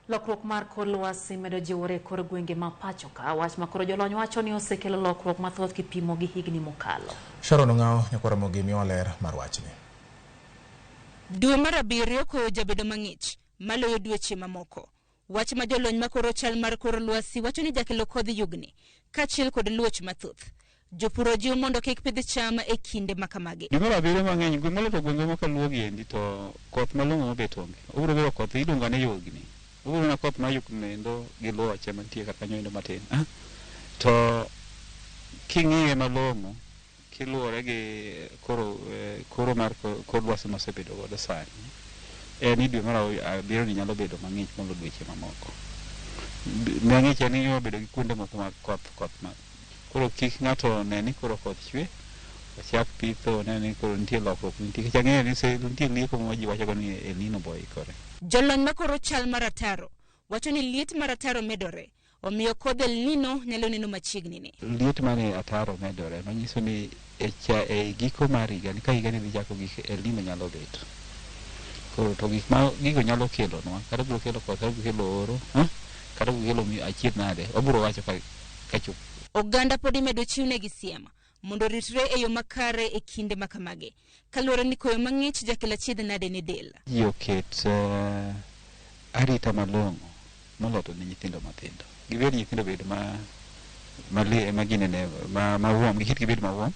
Lokruok mar kor lwasi medo jiwore e kor gwenge ma pacho ka, wach ma koro jolony wacho ni osekelo lokruok mathoth kipimo gi higni mokalo. Sharon Ong'awo, nyakwar Ramogi, miyowa ler mar wachni. Dwe mar abiriyo koyo jabedo mang'ich maloyo dweche mamoko. Wach ma jolony makoro chal mar kor lwasi wacho ni jakelo kodh yugni kaachiel kod luoch mathoth. Jopur ojiw mondo kik pidh cham e kinde ma kamagi. Dwe mar abiriyo mang'eny, gweng' moloyo to gwenge ma kaluo gi endi to koth malong'o mobet onge. Obiro bedo koth iluongo ni yugni. Obiro mana koth ma yugno endo gi luoche mantie kar kanyo endo matin. To king'iye malong'o, kiluwore gi koro koro mar kor lwasi mosebedo godo sani, en ni dwe mar abiriyo ni nyalo bedo mang'ich moloyo dweche mamoko. Mang'ich en ni bedo gi kuonde moko mag koth koth ma koro kik ng'ato ne ni koro koth chwe ochak pitho one ni koro nitie lokruok nitie nikech ang'eyo ni nitie lieko ma ji wacho go ni El Nino bo ikore. Jolony makoro chal mar ataro wacho ni liet mar ataro medore, omiyo kodh El Nino nyalo neno machiegni ni. Liet mar ataro medore manyiso ni e cha e giko mar higani ka higani dhi chako gik El Nino nyalo bet. Koro to gik ma gigo nyalo kelonwa kata biro kelo koth kata biro kelo oro kata biro kelo achiedh nade wabiro wacho ka chop. Oganda pod imedo chiwnegi siem mondo oritre e yo makare e kinde ma kamagi, kaluwore ni koyo mang'ich jakelo achiedh nade ne del. Ji oket arita malong'o moloyo to ne nyithindo mathindo. Gibed nyithindo bed ma ma ginene ma warm, giket gibed ma warm.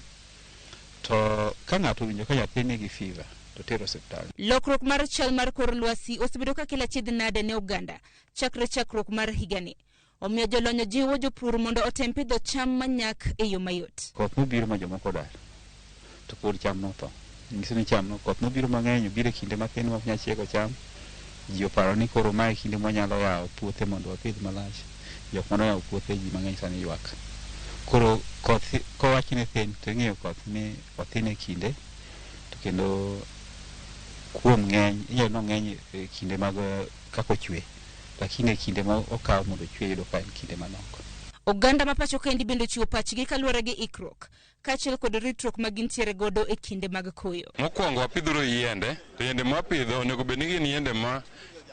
To ka ng'ato owinjo ka nyathi nigi fever to tero osiptal. Lokruok mar chal mar kor lwasi osebedo ka kelo achiedh nade ne oganda chakre chakruok mar higani. Omiyo jolony jiwo jopur mondo otem pidho cham manyak e yo mayot. Koth nobiro ma jomoko odar, to pod cham notho. Nyiso ni cham no koth nobiro mang'eny obiro e kinde mathin ma ok nyal chiego cham. Ji oparo ni koro mae kinde mwanyalo yawo puothe mondo wapidh malach. Jok manoyawo puothe ji mang'eny sani ywak. Koro koth kowach ni thin to ing'eyo koth ni othin e kinde to kendo kuom ng'eny inyalo ni ong'eny e kinde mag kaka ochwe. Lakini e kinde ma okawo mondo ochwe yudo ka en kinde manok. Oganda ma pacho kaendi bende ochiwo pachgi kaluwore gi ikruok kaachiel kod ritruok ma gintiere godo e kinde mag koyo. Mokwongo wapidhuru yiende, to yiende mwapidho onego bed ni gin yiende ma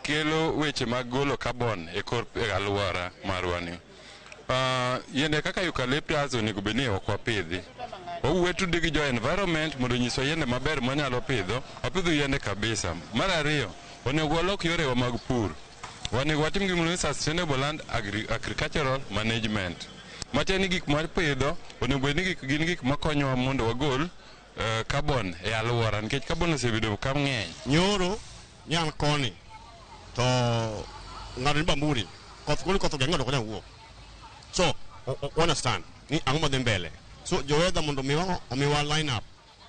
kelo weche mag golo carbon e kor e alwora marwa ni. Yiende kaka eucalyptus onego bed ni ok wapidhi. Wawuo tude gi jo environment mondo onyiswa yiende maber mwanyalo pidho, wapidho yiende kabisa. Mar ariyo, onego walok yorewa mag pur. Onego watim gimiluongo ni sustainable land agricultural management. Matiende ni gik mwapidho onego bed ni gin gik makonyowa mondo wagol carbon e alwora nikech carbon osebedo ka ng'eny. Nyoro nyan koni to ng'ato ni Bamburi koth koni koth ogeng'o to ok onyal wuok. So understand ni ang'o madhi mbele. So jo weather mondo omiwa line up.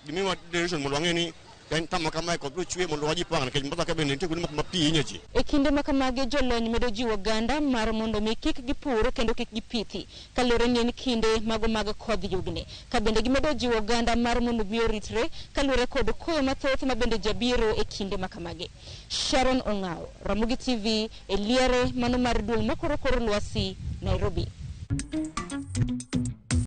Gimiwa direction mondo wang'e ni en tama kamae koth biro chwe mondo wajipang nikech Mombasa ka bende nitie kuonde moko ma pi hinyo ji. E kinde ma kamagi jolony medo jiwo oganda mar mondo mi kik gipur kendo kik gipithi kaluwore ni en kinde mago mag kodh yugni. Ka bende gimedo jiwo oganda mar mondo mi oritre kaluwore kod koyo mathoth ma bende jabiro e kinde ma kamagi. Sharon Ong'awo, Ramogi TV, e liere mano mar duol makoro kor lwasi, Nairobi.